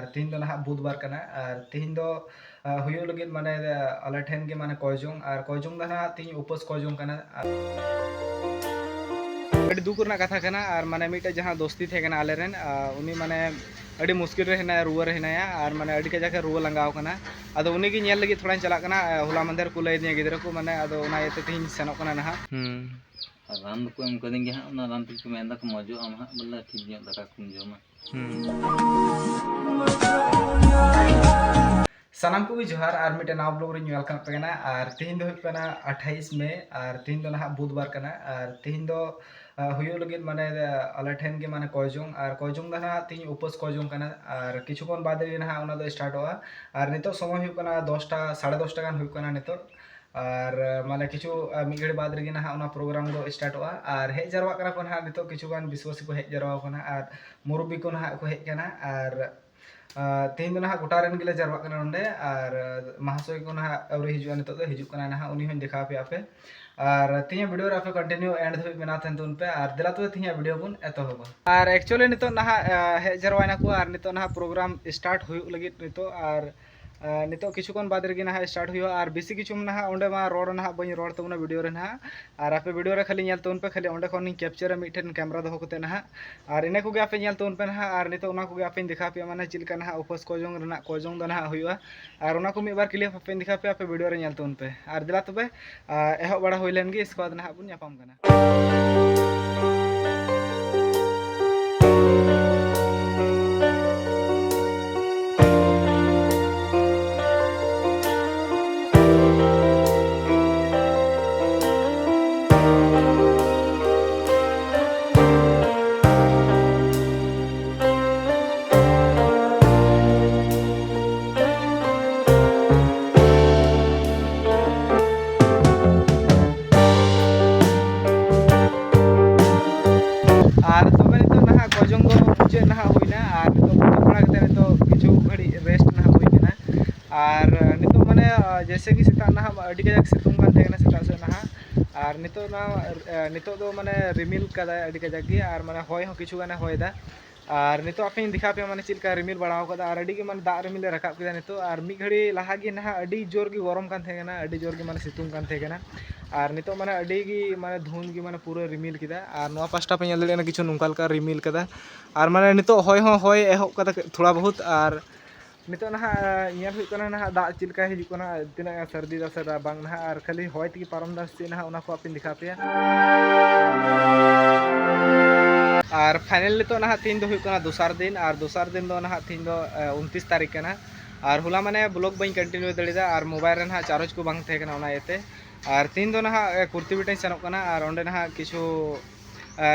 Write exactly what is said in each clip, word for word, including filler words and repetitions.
ᱛᱤᱦᱤᱧ ᱫᱚ ᱱᱟᱦᱟᱜ ᱵᱩᱫᱷᱵᱟᱨ ᱠᱟᱱᱟ, ᱟᱨ ᱛᱤᱦᱤᱧ ᱫᱚ, ᱟ, ᱦᱩᱭᱩᱜ ᱞᱟᱹᱜᱤᱫ ᱢᱟᱱᱮ, ᱟ, ᱟᱞᱮ ᱴᱷᱮᱱ ᱜᱮ ᱢᱟᱱᱮ ᱠᱚᱭᱡᱚᱝ, ᱟᱨ ᱠᱚᱭᱡᱚᱝ ᱫᱚ ᱱᱟᱦᱟᱜ ᱛᱤᱦᱤᱧ ᱩᱯᱟᱹᱥ ᱠᱚᱭᱡᱚᱝ ᱠᱟᱱᱟ᱾ ᱟᱨ ᱟᱹᱰᱤ ᱫᱩᱠ ᱨᱮᱱᱟᱜ ᱠᱟᱛᱷᱟ ᱠᱟᱱᱟ, ᱟᱨ ᱢᱟᱱᱮ ᱢᱤᱫᱴᱮᱡ ᱡᱟᱦᱟᱸ ᱫᱳᱥᱛᱤ ᱛᱟᱦᱮᱸ ᱠᱟᱱᱟ ᱟᱞᱮᱨᱮᱱ, ᱟ, ᱩᱱᱤ ᱢᱟᱱᱮ ᱟᱹᱰᱤ ᱢᱩᱥᱠᱤᱞ ᱨᱮ ᱦᱮᱱᱟᱭᱟ, ᱨᱩᱣᱟᱹ ᱨᱮ ᱦᱮᱱᱟᱭᱟ, ᱟᱨ ᱢᱟᱱᱮ ᱟᱹᱰᱤ ᱠᱟᱡᱟᱠ ᱮ ᱨᱩᱣᱟᱹ ᱞᱟᱸᱜᱟᱣ ᱠᱟᱱᱟ᱾ ᱟᱫᱚ ᱩᱱᱤ ᱜᱮ ᱧᱮᱞ ᱞᱟᱹᱜᱤᱫ ᱛᱷᱚᱲᱟᱧ ᱪᱟᱞᱟᱜ ᱠᱟᱱᱟ᱾ ᱟ, ᱦᱚᱞᱟ ᱢᱟᱫᱷᱮᱨ ᱠᱚ ᱞᱟᱹᱭ ᱟᱹᱫᱤᱧᱟ ᱜᱤᱫᱽᱨᱟᱹ ᱠᱚ, ᱢᱟᱱᱮ ᱟᱫᱚ ᱚᱱᱟ ᱤᱭᱟᱹᱛᱮ ᱛᱮᱦᱮᱧ ᱥᱮᱱᱚᱜ ᱠᱟᱱᱟ ᱱᱟᱦᱟᱜ᱾ ᱦᱩᱸ᱾ ᱟᱨ ᱨᱟᱱ ᱫᱚᱠᱚ ᱮᱢ ᱠᱟᱹᱫᱤᱧ ᱜᱮᱭᱟ ᱦᱟᱸᱜ, ᱚᱱᱟ ᱨᱟᱱ ᱛᱮᱜᱮ ᱠᱚ ᱢᱮᱱ ᱫᱟᱠᱚ ᱢᱚᱡᱚᱜ ᱟᱢ ᱦᱟᱸᱜ, ᱵᱚᱞᱮ ᱴᱷᱤᱠ ᱧᱚᱜ ᱫᱟᱠᱟ ᱠᱚᱢ ᱡᱚᱢᱟ᱾ ᱦᱩᱸ᱾ ᱥᱟᱱᱟᱢ ᱠᱚᱜᱮ ᱡᱚᱦᱟᱨ, ᱟᱨ ᱢᱤᱫᱴᱮᱱ ᱱᱟᱣᱟ vlog ᱨᱤᱧ welcome ᱯᱮ ᱠᱟᱱᱟ᱾ ᱟᱨ ᱛᱤᱦᱤᱧ ᱫᱚ ᱦᱩᱭᱩᱜ ᱠᱟᱱᱟ ᱟᱴᱷᱟᱭᱤᱥ ᱢᱮ, ᱟᱨ ᱛᱤᱦᱤᱧ ᱫᱚ ᱱᱟᱦᱟᱜ ᱵᱩᱫᱷᱵᱟᱨ ᱠᱟᱱᱟ᱾ ᱟᱨ ᱛᱤᱦᱤᱧ ᱫᱚ, ᱟ, ᱦᱩᱭᱩᱜ ᱞᱟᱹᱜᱤᱫ ᱢᱟᱱᱮ, ᱟ, ᱟᱞᱮ ᱴᱷᱮᱱ ᱜᱮ ᱢᱟᱱᱮ ᱠᱚᱭᱡᱚᱝ, ᱟᱨ ᱠᱚᱭᱡᱚᱝ ᱫᱚ ᱱᱟᱦᱟᱜ ᱛᱤᱦᱤᱧ ᱩᱯᱟᱹᱥ ᱠᱚᱭᱡᱚᱝ ᱠᱟᱱᱟ᱾ ᱟᱨ ᱠᱤᱪᱷᱩ ᱠᱷᱚᱱ ᱵᱟᱫᱽ ᱨᱮᱜᱮ ᱱᱟᱦᱟᱜ ᱚᱱᱟ ᱫᱚ startᱚᱜᱼᱟ᱾ ᱟᱨ ᱱᱤᱛᱚᱜ ᱥᱚᱢᱚᱭ ᱦᱩᱭᱩᱜ ᱠᱟᱱᱟ ᱫᱚᱥᱴᱟ, ᱥᱟᱲᱮ ᱫᱚᱥᱴᱟ ᱜᱟᱱ ᱦᱩᱭᱩᱜ ᱠᱟᱱᱟ ᱱᱤᱛᱚᱜ᱾ ᱟᱨ, ᱟ, ᱢᱟᱱᱮ ᱠᱤᱪᱷᱩ, ᱟ, ᱢᱤᱫ ᱜᱷᱟᱹᱲᱤ ᱵᱟᱫᱽ ᱨᱮᱜᱮ ᱱᱟᱦᱟᱜ ᱚᱱᱟ program ᱫᱚ startᱚᱜᱼᱟ᱾ ᱟᱨ ᱦᱮᱡ ᱡᱟᱨᱣᱟᱜ ᱠᱟᱱᱟ ᱠᱚ ᱱᱟᱦᱟᱜ ᱱᱤᱛᱚᱜ ᱠᱤᱪᱷᱩ ᱜᱟᱱ ᱵᱤᱥᱣᱟᱥᱤ ᱠᱚ ᱦᱮᱡ ᱡᱟᱨᱣᱟ ᱠᱟᱱᱟ, ᱟᱨ ᱢᱩᱨᱩᱵᱵᱤ ᱠᱚ ᱱᱟᱦᱟᱜ ᱠᱚ ᱦᱮᱡ ᱠᱟᱱᱟ᱾ ᱟᱨ, ᱟ, ᱛᱮᱦᱮᱧ ᱫᱚ ᱱᱟᱦᱟᱜ ᱜᱚᱴᱟ ᱨᱮᱱ ᱜᱮᱞᱮ ᱡᱟᱨᱣᱟᱜ ᱠᱟᱱᱟ ᱱᱚᱰᱮ, ᱟᱨ, ᱟ, ᱢᱟᱦᱟᱥᱚᱭ ᱠᱚ ᱱᱟᱦᱟᱜ ᱟᱹᱣᱨᱤ ᱦᱤᱡᱩᱜᱼᱟ, ᱱᱤᱛᱚᱜ ᱫᱚ ᱦᱤᱡᱩᱜ ᱠᱟᱱᱟ ᱱᱟᱦᱟᱜ, ᱩᱱᱤ ᱦᱚᱸᱧ ᱫᱮᱠᱷᱟᱣ ᱟᱯᱮᱭᱟ ᱯᱮ᱾ ᱟᱨ ᱛᱮᱦᱮᱧᱟᱜ video ᱨᱮ ᱟᱯᱮ continue end ᱫᱷᱟᱹᱵᱤᱡ ᱢᱮᱱᱟᱜ ᱛᱟᱦᱮᱱ ᱛᱟᱵᱚᱱ ᱯᱮ, ᱟᱨ ᱫᱮᱞᱟ ᱛᱚᱵᱮ ᱛᱮᱦᱮᱧᱟᱜ video ᱵᱚᱱ ᱮᱛᱚᱦᱚᱵᱟ᱾ ᱟᱨ actually ᱱᱤᱛᱚᱜ ᱱᱟᱦᱟᱜ, ᱟ, ᱦᱮᱡ ᱡᱟᱨᱣᱟᱭᱱᱟ ᱠᱚ, ᱟᱨ ᱱᱤᱛᱚᱜ ᱱᱟᱦᱟᱜ program start ᱦᱩᱭᱩᱜ ᱞᱟᱹᱜᱤᱫ ᱱᱤᱛᱚᱜ, ᱟᱨ ᱟᱨ ᱱᱤᱛᱚᱜ ᱠᱤᱪᱷᱩ ᱠᱷᱚᱱ ᱵᱟᱫᱽ ᱨᱮᱜᱮ ᱱᱟᱦᱟᱜ start ᱦᱩᱭᱩᱜᱼᱟ, ᱟᱨ ᱵᱮᱥᱤ ᱠᱤᱪᱷᱩ ᱱᱟᱦᱟᱜ ᱚᱸᱰᱮ ᱢᱟ ᱨᱚᱲ ᱱᱟᱦᱟᱜ ᱵᱟᱹᱧ ᱨᱚᱲ ᱛᱟᱵᱚᱱᱟ video ᱨᱮ ᱱᱟᱦᱟᱜ, ᱟᱨ ᱟᱯᱮ video ᱨᱮ ᱠᱷᱟᱹᱞᱤ ᱧᱮᱞ ᱛᱟᱵᱚᱱ ᱯᱮ, ᱠᱷᱟᱹᱞᱤ ᱚᱸᱰᱮ ᱠᱷᱚᱱᱤᱧ captureᱟ ᱢᱤᱫᱴᱷᱮᱱ camera ᱫᱚᱦᱚ ᱠᱟᱛᱮ ᱱᱟᱦᱟᱜ, ᱟᱨ ᱤᱱᱟᱹ ᱠᱚᱜᱮ ᱟᱯᱮ ᱧᱮᱞ ᱛᱟᱵᱚᱱ ᱯᱮ ᱱᱟᱦᱟᱜ, ᱟᱨ ᱱᱤᱛᱚᱜ ᱚᱱᱟ ᱠᱚᱜᱮ ᱟᱯᱮᱧ ᱫᱮᱠᱷᱟᱣ ᱯᱮᱭᱟ, ᱢᱟᱱᱮ ᱪᱮᱫ ᱞᱮᱠᱟ ᱱᱟᱦᱟᱜ ᱩᱯᱟᱹᱥ ᱠᱚᱭᱡᱚᱝ ᱨᱮᱱᱟᱜ ᱠᱚᱭᱡᱚᱝ ᱫᱚ ᱱᱟᱦᱟᱜ ᱦᱩᱭᱩᱜᱼᱟ, ᱟᱨ ᱚᱱᱟ ᱠᱚ ᱢᱤᱫ ᱵᱟᱨ clip ᱟᱯᱮᱧ ᱫᱮᱠᱷᱟᱣ ᱯᱮᱭᱟ, ᱟᱯᱮ video ᱨᱮ ᱧᱮᱞ ᱛᱟᱵᱚᱱ ᱯᱮ, ᱟᱨ ᱫᱮᱞᱟ ᱛᱚᱵᱮ, ᱟᱨ ᱮᱦᱚᱵ ᱵᱟᱲᱟ ᱦᱩᱭ ᱞᱮᱱ ᱜᱮ, ᱤᱥᱠᱮ ᱵᱟᱫᱽ ᱱᱟᱦᱟᱜ ᱵᱚᱱ ᱧᱟᱯᱟᱢ ᱠᱟᱱᱟ᱾ ᱟᱨ ᱛᱚᱵᱮ ᱱᱤᱛᱚᱜ ᱱᱟᱦᱟᱜ ᱠᱚᱭᱡᱚᱝ ᱫᱚ ᱢᱩᱪᱟᱹᱫ ᱱᱟᱦᱟᱜ ᱦᱩᱭᱱᱟ, ᱟᱨ ᱱᱤᱛᱚᱜ ᱵᱚᱱᱫᱚ ᱵᱟᱲᱟ ᱠᱟᱛᱮ ᱱᱤᱛᱚᱜ ᱠᱤᱪᱷᱩ ᱜᱷᱟᱹᱲᱤᱡ rest ᱱᱟᱦᱟᱜ ᱦᱩᱭ ᱠᱟᱱᱟ᱾ ᱟᱨ ᱱᱤᱛᱚᱜ ᱢᱟᱱᱮ, ᱟ, ᱡᱮᱭᱥᱮ ᱠᱤ ᱥᱮᱛᱟᱜ ᱱᱟᱦᱟᱜ ᱟᱹᱰᱤ ᱠᱟᱡᱟᱠ ᱥᱤᱛᱩᱝ ᱠᱟᱱ ᱛᱟᱦᱮᱸ ᱠᱟᱱᱟ ᱥᱮᱛᱟᱜ ᱥᱮᱫ ᱱᱟᱦᱟᱜ, ᱟᱨ ᱱᱤᱛᱚᱜ ᱱᱟᱦᱟᱜ, ᱟ, ᱱᱤᱛᱚᱜ ᱫᱚ ᱢᱟᱱᱮ ᱨᱤᱢᱤᱞ ᱠᱟᱫᱟᱭ ᱟᱹᱰᱤ ᱠᱟᱡᱟᱠ ᱜᱮ, ᱟᱨ ᱢᱟᱱᱮ ᱦᱚᱭ ᱦᱚᱸ ᱠᱤᱪᱷᱩ ᱜᱟᱱᱮ ᱦᱚᱭ ᱫᱟ᱾ ᱟᱨ ᱱᱤᱛᱚᱜ ᱟᱯᱮᱧ ᱫᱮᱠᱷᱟᱣ ᱯᱮᱭᱟ, ᱢᱟᱱᱮ ᱪᱮᱫ ᱞᱮᱠᱟ ᱨᱤᱢᱤᱞ ᱵᱟᱲᱟᱣ ᱠᱟᱫᱟ, ᱟᱨ ᱟᱹᱰᱤ ᱜᱮ ᱢᱟᱱᱮ ᱫᱟᱜ ᱨᱤᱢᱤᱞ ᱮ ᱨᱟᱠᱟᱵ ᱠᱮᱫᱟ ᱱᱤᱛᱚᱜ᱾ ᱟᱨ ᱢᱤᱫ ᱜᱷᱟᱹᱲᱤ ᱞᱟᱦᱟ ᱜᱮ ᱱᱟᱦᱟᱜ ᱟᱹᱰᱤ ᱡᱳᱨ ᱜᱮ ᱜᱚᱨᱚᱢ ᱠᱟᱱ ᱛᱟᱦᱮᱸ ᱠᱟᱱᱟ, ᱟᱹᱰᱤ ᱡᱳᱨ ᱜᱮ ᱢᱟᱱᱮ ᱥᱤᱛᱩᱝ ᱠᱟᱱ ᱛᱟᱦᱮᱸ ᱠᱟᱱᱟ᱾ ᱟᱨ ᱱᱤᱛᱚᱜ ᱢᱟᱱᱮ ᱟᱹᱰᱤ ᱜᱮ ᱢᱟᱱᱮ ᱫᱷᱩᱸᱫᱽ ᱜᱮ ᱢᱟᱱᱮ ᱯᱩᱨᱟᱹ ᱨᱤᱢᱤᱞ ᱠᱮᱫᱟ᱾ ᱟᱨ ᱱᱚᱣᱟ ᱯᱟᱥᱴᱟ ᱯᱮ ᱧᱮᱞ ᱫᱟᱲᱮᱭᱟᱜ ᱠᱟᱱᱟ, ᱠᱤᱪᱷᱩ ᱱᱚᱝᱠᱟ ᱞᱮᱠᱟ ᱨᱤᱢᱤᱞ ᱠᱟᱫᱟ᱾ ᱟᱨ ᱢᱟᱱᱮ ᱱᱤᱛᱚᱜ ᱦᱚᱭ ᱦᱚᱸ ᱦᱚᱭ ᱮᱦᱚᱵ ᱠᱟᱫᱟ ᱛᱷᱚᱲᱟ ᱵᱚᱦᱩᱛ᱾ ᱟᱨ ᱱᱤᱛᱚᱜ ᱱᱟᱦᱟᱜ ᱧᱮᱞ ᱦᱩᱭᱩᱜ ᱠᱟᱱᱟ ᱱᱟᱦᱟᱜ ᱫᱟᱜ ᱪᱮᱫ ᱞᱮᱠᱟᱭ ᱦᱤᱡᱩᱜ ᱠᱟᱱᱟ, ᱛᱤᱱᱟᱹᱜ ᱜᱟᱱ ᱥᱟᱹᱨᱫᱤ ᱫᱟ ᱥᱮ ᱵᱟᱝ ᱱᱟᱦᱟᱜ, ᱟᱨ ᱠᱷᱟᱹᱞᱤ ᱦᱚᱭ ᱛᱮᱜᱮ ᱯᱟᱨᱚᱢ ᱫᱟ ᱥᱮ ᱪᱮᱫ ᱱᱟᱦᱟᱜ, ᱚᱱᱟ ᱠᱚ ᱟᱯᱮᱧ ᱫᱮᱠᱷᱟᱣ ᱯᱮᱭᱟ᱾ ᱟᱨ ᱯᱷᱟᱭᱱᱮᱞ ᱱᱤᱛᱚᱜ ᱱᱟᱦᱟᱜ ᱛᱮᱦᱮᱧ ᱫᱚ ᱦᱩᱭᱩᱜ ᱠᱟᱱᱟ ᱫᱚᱥᱟᱨ ᱫᱤᱱ, ᱟᱨ ᱫᱚᱥᱟᱨ ᱫᱤᱱ ᱫᱚ ᱱᱟᱦᱟᱜ ᱛᱮᱦᱮᱧ ᱫᱚ ᱮ, ᱩᱱᱛᱤᱥ ᱛᱟᱹᱨᱤᱠᱷ ᱠᱟᱱᱟ᱾ ᱟᱨ ᱦᱚᱞᱟ ᱢᱟᱱᱮ ᱵᱞᱚᱜ ᱵᱟᱹᱧ ᱠᱚᱱᱴᱤᱱᱤᱭᱩ ᱫᱟᱲᱮᱭᱟᱫᱟ, ᱟᱨ ᱢᱳᱵᱟᱭᱤᱞ ᱨᱮ ᱱᱟᱦᱟᱜ ᱪᱟᱨᱡᱽ ᱠᱚ ᱵᱟᱝ ᱛᱟᱦᱮᱸ ᱠᱟᱱᱟ, ᱚᱱᱟ ᱤᱭᱟᱹᱛᱮ᱾ ᱟᱨ ᱛᱮᱦᱮᱧ ᱫᱚ ᱱᱟᱦᱟᱜ ᱮ, ᱠᱩᱨᱛᱤ ᱵᱮᱴᱟᱧ ᱥᱮᱱᱚᱜ ᱠᱟᱱᱟ, ᱟᱨ ᱚᱸᱰᱮ ᱱᱟᱦᱟᱜ ᱠᱤᱪᱷᱩ ᱮ,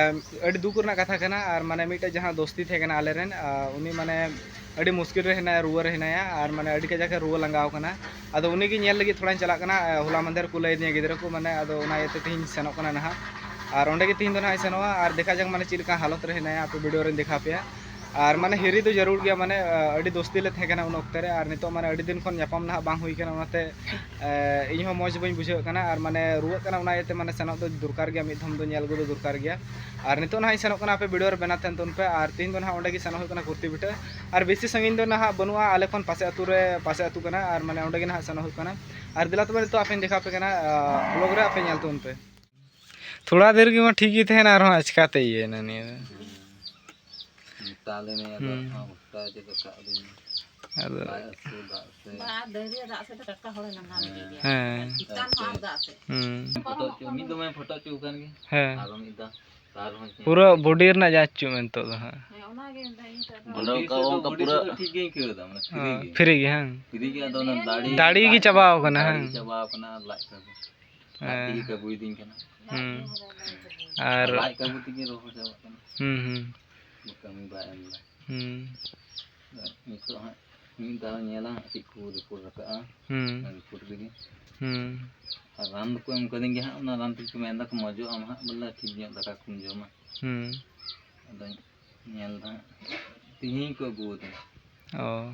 ᱟᱹᱰᱤ ᱫᱩᱠ ᱨᱮᱱᱟᱜ ᱠᱟᱛᱷᱟ ᱠᱟᱱᱟ᱾ ᱟᱨ ᱢᱟᱱᱮ ᱢᱤᱫᱴᱮᱡ ᱡᱟᱦᱟᱸ ᱫᱳᱥᱛᱤ ᱛᱟᱦᱮᱸ ᱠᱟᱱᱟ ᱟᱞᱮᱨᱮᱱ, ᱟ, ᱩᱱᱤ ᱢᱟᱱᱮ ᱟᱹᱰᱤ ᱢᱩᱥᱠᱤᱞ ᱨᱮ ᱦᱮᱱᱟᱭᱟ, ᱨᱩᱣᱟᱹ ᱨᱮ ᱦᱮᱱᱟᱭᱟ, ᱟᱨ ᱢᱟᱱᱮ ᱟᱹᱰᱤ ᱠᱟᱡᱟᱠ ᱮ ᱨᱩᱣᱟᱹ ᱞᱟᱸᱜᱟᱣ ᱠᱟᱱᱟ᱾ ᱟᱫᱚ ᱩᱱᱤ ᱜᱮ ᱧᱮᱞ ᱞᱟᱹᱜᱤᱫ ᱛᱷᱚᱲᱟᱧ ᱪᱟᱞᱟᱜ ᱠᱟᱱᱟ᱾ ᱟ, ᱦᱚᱞᱟ ᱢᱟᱫᱷᱮᱨ ᱠᱚ ᱞᱟᱹᱭ ᱟᱹᱫᱤᱧᱟ ᱜᱤᱫᱽᱨᱟᱹ ᱠᱚ, ᱢᱟᱱᱮ ᱟᱫᱚ ᱚᱱᱟ ᱤᱭᱟᱹᱛᱮ ᱛᱮᱦᱮᱧ ᱥᱮᱱᱚᱜ ᱠᱟᱱᱟ ᱱᱟᱦᱟᱜ᱾ ᱟᱨ ᱚᱸᱰᱮ ᱜᱮ ᱛᱮᱦᱮᱧ ᱫᱚ ᱱᱟᱦᱟᱜ ᱤᱧ ᱥᱮᱱᱚᱜᱼᱟ, ᱟᱨ ᱫᱮᱠᱷᱟ ᱡᱟᱠ ᱢᱟᱱᱮ ᱪᱮᱫ ᱞᱮᱠᱟ ᱦᱟᱞᱚᱛ ᱨᱮ ᱦᱮᱱᱟᱭᱟ, ᱟᱯᱮ ᱵᱷᱤᱰᱤᱭᱳ ᱨᱮᱧ ᱫᱮᱠᱷᱟᱣ ᱯᱮᱭᱟ᱾ ᱟᱨ ᱢᱟᱱᱮ ᱦᱤᱨᱤ ᱫᱚ ᱡᱟᱹᱨᱩᱲ ᱜᱮᱭᱟ, ᱢᱟᱱᱮ ᱟ, ᱟᱹᱰᱤ ᱫᱳᱥᱛᱤ ᱞᱮ ᱛᱟᱦᱮᱸ ᱠᱟᱱᱟ ᱩᱱ ᱚᱠᱛᱮ ᱨᱮ, ᱟᱨ ᱱᱤᱛᱚᱜ ᱢᱟᱱᱮ ᱟᱹᱰᱤ ᱫᱤᱱ ᱠᱷᱚᱱ ᱧᱟᱯᱟᱢ ᱱᱟᱦᱟᱜ ᱵᱟᱝ ᱦᱩᱭ ᱠᱟᱱᱟ, ᱚᱱᱟᱛᱮ ᱮ, ᱤᱧ ᱦᱚᱸ ᱢᱚᱡᱽ ᱵᱟᱹᱧ ᱵᱩᱡᱷᱟᱹᱣᱮᱫ ᱠᱟᱱᱟ, ᱟᱨ ᱢᱟᱱᱮ ᱨᱩᱣᱟᱹᱜ ᱠᱟᱱᱟ, ᱚᱱᱟ ᱤᱭᱟᱹᱛᱮ ᱢᱟᱱᱮ ᱥᱮᱱᱚᱜ ᱫᱚ ᱫᱚᱨᱠᱟᱨ ᱜᱮᱭᱟ, ᱢᱤᱫ ᱫᱷᱚᱢ ᱫᱚ ᱧᱮᱞ ᱟᱹᱜᱩ ᱫᱚ ᱫᱚᱨᱠᱟᱨ ᱜᱮᱭᱟ᱾ ᱟᱨ ᱱᱤᱛᱚᱜ ᱱᱟᱦᱟᱜ ᱤᱧ ᱥᱮᱱᱚᱜ ᱠᱟᱱᱟ, ᱟᱯᱮ ᱵᱷᱤᱰᱤᱭᱳ ᱨᱮ ᱵᱮᱱᱟᱣ ᱛᱟᱦᱮᱱ ᱛᱟᱵᱚᱱ ᱯᱮ᱾ ᱟᱨ ᱛᱮᱦᱮᱧ ᱫᱚ ᱱᱟᱦᱟᱜ ᱚᱸᱰᱮ ᱜᱮ ᱥᱮᱱᱚᱜ ᱦᱩᱭᱩᱜ ᱠᱟᱱᱟ ᱠᱩᱨᱛᱤ ᱵᱤᱴᱟᱹ, ᱟᱨ ᱵᱮᱥᱤ ᱥᱟᱺᱜᱤᱧ ᱫᱚ ᱱᱟᱦᱟᱜ ᱵᱟᱹᱱᱩᱜᱼᱟ, ᱟᱞᱮ ᱠᱷᱚᱱ ᱯᱟᱥᱮ ᱟᱹᱛᱩ ᱨᱮ, ᱯᱟᱥᱮ ᱟᱹᱛᱩ ᱠᱟᱱᱟ, ᱟᱨ ᱢᱟᱱᱮ ᱚᱸᱰᱮ ᱜᱮ ᱱᱟᱦᱟᱜ ᱥᱮᱱᱚᱜ ᱦᱩᱭᱩᱜ ᱠᱟᱱᱟ᱾ ᱟᱨ ᱫᱮᱞᱟ ᱛᱚᱵᱮ ᱱᱤᱛᱚᱜ ᱟᱯᱮᱧ ᱫᱮᱠᱷᱟᱣ ᱯᱮ ᱠᱟᱱᱟ, ᱟ, ᱵᱞᱚᱜ ᱨᱮ ᱟᱯᱮ ᱧᱮᱞ ᱛᱟᱵᱚᱱ ᱯᱮ᱾ ᱛᱷᱚᱲᱟ ᱫᱮᱨ ᱜᱮ ᱢᱟ ᱴᱷᱤᱠ ᱜᱮ ᱛᱟᱦᱮᱱᱟ, ᱟᱨᱦᱚᱸ ᱟᱪᱠᱟᱛᱮ ᱤᱭᱟᱹᱭᱮᱱᱟ ᱱᱤᱭᱟᱹ ᱫᱚ᱾ ᱢᱮᱛᱟ ᱞᱮᱢᱮ ᱟᱫᱚ ᱦᱩᱸ᱾ ᱦᱚᱸ ᱜᱚᱴᱟ ᱡᱮ ᱫᱟᱠᱟ ᱟᱹᱞᱤᱧ ᱟᱫᱚ ᱞᱟᱡ ᱦᱟᱹᱥᱩ ᱫᱟᱜ ᱥᱮ ᱵᱟ, ᱫᱟᱹᱨᱭᱟᱹ ᱫᱟᱜ ᱥᱮᱫ ᱫᱚ ᱴᱟᱴᱠᱟ ᱦᱚᱲᱮ ᱞᱟᱸᱜᱟ ᱞᱮᱜᱮ ᱜᱮᱭᱟ᱾ ᱦᱮᱸ᱾ ᱪᱮᱛᱟᱱ ᱦᱚᱸ ᱟᱨ ᱫᱟᱜ ᱥᱮᱫ᱾ ᱦᱩᱸ᱾ ᱯᱷᱳᱴᱳ ᱦᱚᱪᱚ, ᱢᱤᱫ ᱫᱚᱢᱮ ᱯᱷᱳᱴᱳ ᱦᱚᱪᱚ ᱠᱟᱱ ᱜᱮ᱾ ᱦᱮᱸ᱾ ᱟᱨᱚ ᱢᱤᱫ ᱫᱷᱟᱣ, ᱟᱨᱦᱚᱸ ᱪᱮᱫ? ᱯᱩᱨᱟᱹ ᱵᱚᱰᱤ ᱨᱮᱱᱟᱜ ᱡᱟᱸᱪ ᱦᱚᱪᱚᱜ ᱢᱮ ᱱᱤᱛᱚᱜ ᱫᱚ ᱦᱟᱸᱜ᱾ ᱦᱮᱸ, ᱚᱱᱟ ᱜᱮ ᱢᱮᱱᱫᱟ ᱤᱧ ᱫᱚ ᱟᱫᱚ ᱚᱸᱰᱮ ᱵᱚᱰᱤ ᱚᱱᱠᱟ, ᱥᱮᱫ ᱫᱚ ᱚᱱᱠᱟ ᱵᱚᱰᱤ ᱯᱩᱨᱟᱹ ᱥᱮᱫ ᱫᱚ ᱴᱷᱤᱠ ᱜᱮᱧ ᱟᱹᱭᱠᱟᱹᱣ ᱮᱫᱟ, ᱢᱟᱱᱮ ᱯᱷᱨᱤ ᱦᱮᱸ, ᱜᱮ᱾ ᱯᱷᱨᱤ ᱜᱮ, ᱦᱮᱸ᱾ ᱯᱷᱨᱤ ᱜᱮ, ᱟᱫᱚ ᱚᱱᱟ ᱫᱟᱲᱮ, ᱫᱟᱲᱮ ᱜᱮ ᱞᱟᱡ ᱪᱟᱵᱟᱣ ᱠᱟᱱᱟ, ᱫᱟᱲᱮ ᱦᱮᱸ᱾ ᱪᱟᱵᱟᱣ ᱠᱟᱱᱟ, ᱞᱟᱡ ᱠᱟᱹᱵᱩ᱾ ᱞᱟᱡ ᱦᱮᱸ᱾ ᱛᱮᱜᱮ ᱠᱟᱹᱵᱩᱭᱮᱫᱤᱧ ᱠᱟᱱᱟ᱾ ᱦᱩᱸ᱾ ᱟᱨ ᱞᱟᱡ ᱠᱟᱹᱵᱩ ᱛᱮᱜᱮ ᱨᱚᱦᱚᱲ ᱪᱟᱵᱟᱜ ᱠᱟᱱᱟ᱾ ᱦᱩᱸ, ᱦᱩᱸ᱾ ᱠᱟᱹᱢᱤ ᱵᱟᱭ ᱮᱢ ᱮᱫᱟ᱾ ᱦᱩᱸ᱾ ᱱᱤᱛᱚᱜ ᱦᱟᱸᱜ ᱢᱤᱫ ᱫᱷᱟᱣ ᱧᱮᱞᱟ ᱦᱟᱸᱜ ᱪᱮᱫ ᱠᱚ ᱨᱤᱯᱳᱨᱴ ᱨᱟᱠᱟᱵᱼᱟ᱾ ᱦᱩᱸ᱾ ᱚᱱᱟ ᱨᱤᱯᱳᱨᱴ ᱨᱮᱜᱮ᱾ ᱦᱩᱸ᱾ ᱟᱨ ᱨᱟᱱ ᱫᱚᱠᱚ ᱮᱢ ᱠᱟᱹᱫᱤᱧ ᱜᱮᱭᱟ ᱦᱟᱸᱜ, ᱚᱱᱟ ᱨᱟᱱ ᱛᱮᱜᱮ ᱠᱚ ᱢᱮᱱ ᱫᱟᱠᱚ ᱢᱚᱡᱚᱜ ᱟᱢ ᱦᱟᱸᱜ, ᱵᱚᱞᱮ ᱴᱷᱤᱠ ᱧᱚᱜ ᱫᱟᱠᱟ ᱠᱚᱢ ᱡᱚᱢᱟ᱾ ᱦᱩᱸ᱾ ᱟᱫᱚᱧ ᱧᱮᱞ ᱫᱟ ᱦᱟᱸᱜ, ᱛᱤᱦᱤᱧ ᱠᱚ ᱟᱹᱜᱩ ᱟᱹᱫᱤᱧᱟ᱾ ᱚ᱾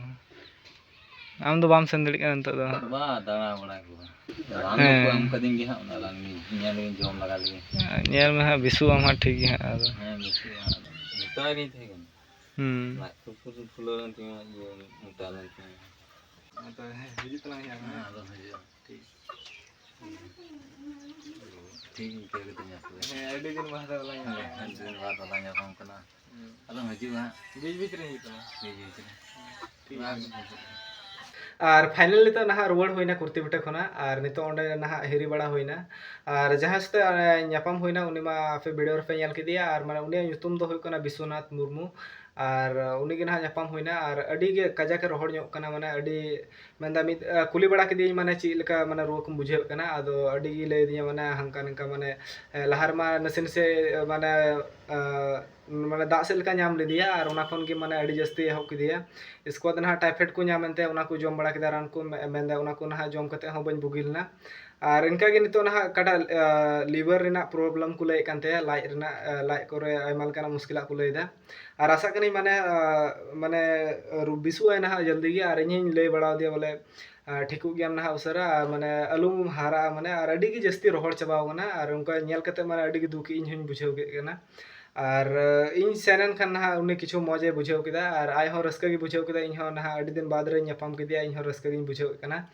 ᱟᱢ ᱫᱚ ᱵᱟᱢ ᱥᱮᱱ ᱫᱟᱲᱮᱭᱟᱜ ᱠᱟᱱᱟ ᱱᱤᱛᱚᱜ ᱫᱚ? ᱵᱟ, ᱫᱟᱬᱟ ᱵᱟᱲᱟ ᱠᱚ᱾ ᱨᱟᱱ ᱫᱚᱠᱚ ᱦᱮᱸ᱾ ᱮᱢ ᱠᱟᱹᱫᱤᱧ ᱜᱮ ᱦᱟᱸᱜ, ᱚᱱᱟ ᱨᱟᱱ ᱜᱮ ᱧᱮᱞ ᱜᱤᱧ ᱡᱚᱢ ᱞᱟᱜᱟ ᱞᱮᱜᱮ᱾ ᱧᱮᱞ ᱢᱮ ᱦᱟᱸᱜ, ᱵᱮᱥᱚᱜ ᱟᱢ ᱦᱟᱸᱜ ᱴᱷᱤᱠ ᱜᱮ ᱦᱟᱸᱜ ᱟᱫᱚ᱾ ᱦᱮᱸ, ᱵᱮᱥᱚᱜᱼᱟ ᱦᱟᱸᱜ ᱟᱫᱚ᱾ ᱢᱮᱛᱟᱭ ᱜᱤᱧ ᱛᱟᱦᱮᱸ ᱠᱟᱱᱟ᱾ ᱦᱩᱸ᱾ ᱞᱟᱡ ᱠᱚ ᱯᱩᱨᱟᱹ ᱯᱷᱩᱞᱟᱹᱣ ᱞᱮᱱ ᱛᱤᱧᱟ, ᱤᱭᱟᱹ, ᱢᱚᱴᱟ ᱞᱮᱱ ᱛᱤᱧᱟ᱾ ᱟᱫᱚ ᱦᱮᱸ, ᱦᱤᱡᱩᱜ ᱛᱟᱞᱟᱝ ᱦᱟᱸᱜ᱾ ᱦᱮᱸ, ᱟᱫᱚ ᱦᱤᱡᱩᱜᱼᱟ᱾ ᱴᱷᱤᱠ᱾ ᱴᱷᱤᱠ ᱤᱱᱠᱟᱹ ᱜᱮ ᱛᱚ ᱧᱟᱯᱟᱢ᱾ ᱦᱮᱸ, ᱟᱹᱰᱤ ᱫᱤᱱ ᱵᱟᱫ ᱞᱟᱝ ᱧᱟᱯᱟᱢ᱾ ᱦᱮᱸ, ᱟᱹᱰᱤ ᱫᱤᱱ ᱵᱟᱫ ᱞᱟᱝ ᱧᱟᱯᱟᱢ ᱠᱟᱱᱟ᱾ ᱦᱩᱸ᱾ ᱟᱫᱚᱢ ᱦᱤᱡᱩᱜᱼᱟ ᱦᱟᱸᱜ᱾ ᱵᱤᱪ ᱵᱤᱪ ᱨᱮ ᱦᱤᱡᱩᱜ ᱛᱟᱞᱟᱝ᱾ ᱵᱤᱪ ᱵᱤᱪ ᱨᱮ᱾ ᱴᱷᱤᱠ ᱵᱟᱝ ᱜᱮᱭᱟ᱾ ᱦᱤᱡᱩᱜᱼᱟ᱾ ᱟᱨ final ᱱᱤᱛᱚᱜ ᱱᱟᱦᱟᱜ ᱨᱩᱣᱟᱹᱲ ᱦᱩᱭᱱᱟ ᱠᱩᱨᱛᱤ ᱵᱷᱤᱴᱟᱹ ᱠᱷᱚᱱᱟᱜ, ᱟᱨ ᱱᱤᱛᱚᱜ ᱚᱸᱰᱮ ᱱᱟᱦᱟᱜ ᱦᱤᱨᱤ ᱵᱟᱲᱟ ᱦᱩᱭᱱᱟ᱾ ᱟᱨ ᱡᱟᱦᱟᱸᱭ ᱥᱟᱛᱮ, ᱮ, ᱧᱟᱯᱟᱢ ᱦᱩᱭᱱᱟ, ᱩᱱᱤ ᱢᱟ ᱟᱯᱮ video ᱨᱮᱯᱮ ᱧᱮᱞ ᱠᱮᱫᱮᱭᱟ, ᱟᱨ ᱢᱟᱱᱮ ᱩᱱᱤᱭᱟᱜ ᱧᱩᱛᱩᱢ ᱫᱚ ᱦᱩᱭᱩᱜ ᱠᱟᱱᱟ ᱵᱤᱥᱣᱚᱱᱟᱛᱷ ᱢᱩᱨᱢᱩ᱾ ᱟᱨ ᱩᱱᱤ ᱜᱮ ᱱᱟᱦᱟᱜ ᱧᱟᱯᱟᱢ ᱦᱩᱭᱱᱟ, ᱟᱨ ᱟᱹᱰᱤ ᱜᱮ ᱠᱟᱡᱟᱠ ᱮ ᱨᱚᱦᱚᱲ ᱧᱚᱜ ᱠᱟᱱᱟ, ᱢᱟᱱᱮ ᱟᱹᱰᱤ, ᱢᱮᱱᱫᱟ ᱢᱤᱫ, ᱮ, ᱠᱩᱞᱤ ᱵᱟᱲᱟ ᱠᱮᱫᱮᱭᱟᱹᱧ, ᱢᱟᱱᱮ ᱪᱮᱫ ᱞᱮᱠᱟ ᱢᱟᱱᱮ ᱨᱩᱣᱟᱹ ᱠᱚᱢ ᱵᱩᱡᱷᱟᱹᱣᱮᱫ ᱠᱟᱱᱟ, ᱟᱫᱚ ᱟᱹᱰᱤ ᱜᱮ ᱞᱟᱹᱭ ᱟᱹᱫᱤᱧᱟ, ᱢᱟᱱᱮ ᱦᱟᱱᱠᱟ ᱱᱤᱝᱠᱟ, ᱢᱟᱱᱮ, ᱮ, ᱞᱟᱦᱟ ᱨᱮᱢᱟ ᱱᱟᱥᱮ ᱱᱟᱥᱮ, ᱮ, ᱢᱟᱱᱮ, ᱮ, ᱢᱟᱱᱮ ᱫᱟᱜ ᱥᱮᱫ ᱞᱮᱠᱟ ᱧᱟᱢ ᱞᱮᱫᱮᱭᱟ, ᱟᱨ ᱚᱱᱟ ᱠᱷᱚᱱ ᱜᱮ ᱢᱟᱱᱮ ᱟᱹᱰᱤ ᱡᱟᱹᱥᱛᱤ ᱮᱦᱚᱵ ᱠᱮᱫᱮᱭᱟ᱾ ᱤᱥᱠᱮ ᱵᱟᱫ ᱱᱟᱦᱟᱜ typhoid ᱠᱚ ᱧᱟᱢ ᱮᱱᱛᱮ, ᱚᱱᱟ ᱠᱚ ᱡᱚᱢ ᱵᱟᱲᱟ ᱠᱮᱫᱟ ᱨᱟᱱ ᱠᱚ, ᱢᱮ-, ᱢᱮᱱᱫᱟ ᱚᱱᱟ ᱠᱚ ᱱᱟᱦᱟᱜ ᱡᱚᱢ ᱠᱟᱛᱮ ᱦᱚᱸ ᱵᱟᱹᱧ ᱵᱩᱜᱤ ᱞᱮᱱᱟ᱾ ᱟᱨ ᱤᱱᱠᱟ ᱜᱮ ᱱᱤᱛᱚᱜ ᱱᱟᱦᱟᱜ ᱚᱠᱟᱴᱟᱜ, ᱮ, liver ᱨᱮᱱᱟᱜ problem ᱠᱚ ᱞᱟᱹᱭᱮᱫ ᱠᱟᱱ ᱛᱟᱭᱟ, ᱞᱟᱡ ᱨᱮᱱᱟᱜ, ᱮ, ᱞᱟᱡ ᱠᱚᱨᱮ ᱟᱭᱢᱟ ᱞᱮᱠᱟᱱᱟᱜ ᱢᱩᱥᱠᱤᱞᱟᱜ ᱠᱚ ᱞᱟᱹᱭᱫᱟ᱾ ᱟᱨ ᱟᱥᱟᱜ ᱠᱟᱹᱱᱟᱹᱧ ᱢᱟᱱᱮ, ᱮ, ᱢᱟᱱᱮ ᱨᱩ-, ᱵᱮᱥᱚᱜ ᱟᱭ ᱱᱟᱦᱟᱜ ᱡᱚᱞᱫᱤ ᱜᱮ, ᱟᱨ ᱤᱧ ᱦᱚᱧ ᱞᱟᱹᱭ ᱵᱟᱲᱟ ᱟᱫᱮᱭᱟ ᱵᱚᱞᱮ, ᱟᱨ ᱴᱷᱤᱠᱚᱜ ᱜᱮᱭᱟᱢ ᱱᱟᱦᱟᱜ ᱩᱥᱟᱹᱨᱟ, ᱟᱨ ᱢᱟᱱᱮ ᱟᱞᱚᱢ ᱦᱟᱨᱟᱜᱼᱟ, ᱢᱟᱱᱮ ᱟᱨ ᱟᱹᱰᱤ ᱜᱮ ᱡᱟᱹᱥᱛᱤ ᱨᱚᱦᱚᱲ ᱪᱟᱵᱟᱣ ᱠᱟᱱᱟ, ᱟᱨ ᱚᱱᱠᱟ ᱧᱮᱞ ᱠᱟᱛᱮ ᱢᱟᱱᱮ ᱟᱹᱰᱤ ᱜᱮ ᱫᱩᱠ ᱤᱧ ᱦᱚᱧ ᱵᱩᱡᱷᱟᱹᱣ ᱠᱮᱫ ᱠᱟᱱᱟ᱾ ᱟᱨ, ᱟᱹ, ᱤᱧ ᱥᱮᱱ ᱮᱱ ᱠᱷᱟᱱ ᱱᱟᱦᱟᱜ ᱩᱱᱤ ᱠᱤᱪᱷᱩ ᱢᱚᱡᱽ ᱮ ᱵᱩᱡᱷᱟᱹᱣ ᱠᱮᱫᱟ, ᱟᱨ ᱟᱡ ᱦᱚᱸ ᱨᱟᱹᱥᱠᱟᱹ ᱜᱮ ᱵᱩᱡᱷᱟᱹᱣ ᱠᱮᱫᱟ, ᱤᱧ ᱦᱚᱸ ᱱᱟᱦᱟᱜ ᱟᱹᱰᱤ ᱫᱤᱱ ᱵᱟᱫᱽ ᱨᱮᱧ ᱧᱟᱯᱟᱢ ᱠᱮᱫᱮᱭᱟ, ᱤᱧ ᱦᱚᱸ ᱨᱟᱹᱥᱠᱟᱹ ᱜᱤᱧ ᱵᱩᱡᱷᱟᱹᱣᱮᱫ ᱠᱟᱱᱟ᱾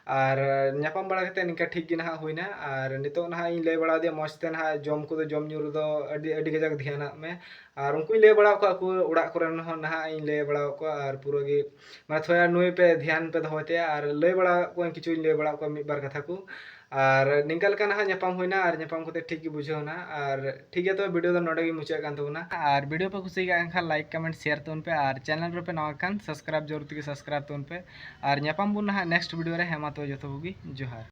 ᱟᱨ, ᱟᱹ, ᱧᱟᱯᱟᱢ ᱵᱟᱲᱟ ᱠᱟᱛᱮ ᱱᱤᱝᱠᱟ ᱴᱷᱤᱠ ᱜᱮ ᱱᱟᱦᱟᱜ ᱦᱩᱭᱱᱟ, ᱟᱨ ᱱᱤᱛᱚᱜ ᱱᱟᱦᱟᱜ ᱤᱧ ᱞᱟᱹᱭ ᱵᱟᱲᱟ ᱟᱫᱮᱭᱟ ᱢᱚᱡᱽ ᱛᱮ ᱱᱟᱦᱟᱜ ᱡᱚᱢ ᱠᱚᱫᱚ, ᱡᱚᱢ ᱧᱩ ᱨᱮᱫᱚ ᱟᱹᱰᱤ, ᱟᱹᱰᱤ ᱠᱟᱡᱟᱠ ᱫᱷᱮᱭᱟᱱᱟᱜ ᱢᱮ, ᱟᱨ ᱩᱱᱠᱩᱧ ᱞᱟᱹᱭ ᱵᱟᱲᱟ ᱟᱠᱚᱣᱟ, ᱟᱠᱚ ᱚᱲᱟᱜ ᱠᱚᱨᱮᱱ ᱦᱚᱸ ᱱᱟᱦᱟᱜ ᱤᱧ ᱞᱟᱹᱭ ᱵᱟᱲᱟ ᱟᱠᱚᱣᱟ, ᱟᱨ ᱯᱩᱨᱟᱹ ᱜᱮ ᱢᱟᱱᱮ ᱛᱷᱚᱲᱟ ᱱᱩᱭ ᱯᱮ ᱫᱷᱮᱭᱟᱱ ᱯᱮ ᱫᱚᱦᱚᱭ ᱛᱟᱭᱟ, ᱟᱨ ᱞᱟᱹᱭ ᱵᱟᱲᱟ ᱟᱠᱚᱣᱟᱹᱧ, ᱠᱤᱪᱷᱩᱧ ᱞᱟᱹᱭ ᱵᱟᱲᱟ ᱟᱠᱚᱣᱟ ᱢᱤᱫ ᱵᱟᱨ ᱠᱟᱛᱷᱟ ᱠᱚ᱾ ᱟᱨ ᱱᱤᱝᱠᱟ ᱞᱮᱠᱟ ᱱᱟᱦᱟᱜ ᱧᱟᱯᱟᱢ ᱦᱩᱭᱱᱟ, ᱟᱨ ᱧᱟᱯᱟᱢ ᱠᱟᱛᱮ ᱴᱷᱤᱠ ᱜᱮ ᱵᱩᱡᱷᱟᱹᱣ ᱮᱱᱟ᱾ ᱟᱨ ᱴᱷᱤᱠ ᱜᱮᱭᱟ, ᱛᱚᱵᱮ video ᱫᱚ ᱱᱚᱰᱮ ᱜᱮ ᱢᱩᱪᱟᱹᱫ ᱠᱟᱱ ᱛᱟᱵᱚᱱᱟ᱾ ᱟᱨ video ᱯᱮ ᱠᱩᱥᱤᱭᱟᱜ ᱠᱟᱱ ᱠᱷᱟᱱ like, comment, share ᱛᱟᱵᱚᱱ ᱯᱮ, ᱟᱨ channel ᱨᱮᱯᱮ ᱱᱟᱣᱟ ᱠᱷᱟᱱ subscribe ᱡᱟᱹᱨᱩᱲ ᱛᱮᱜᱮ subscribe ᱛᱟᱵᱚᱱ ᱯᱮ᱾ ᱟᱨ ᱧᱟᱯᱟᱢ ᱵᱚᱱ ᱱᱟᱦᱟᱜ next video ᱨᱮ᱾ ᱦᱮᱸ ᱢᱟ ᱛᱚᱵᱮ ᱡᱚᱛᱚ ᱠᱚᱜᱮ ᱡᱚᱦᱟᱨ᱾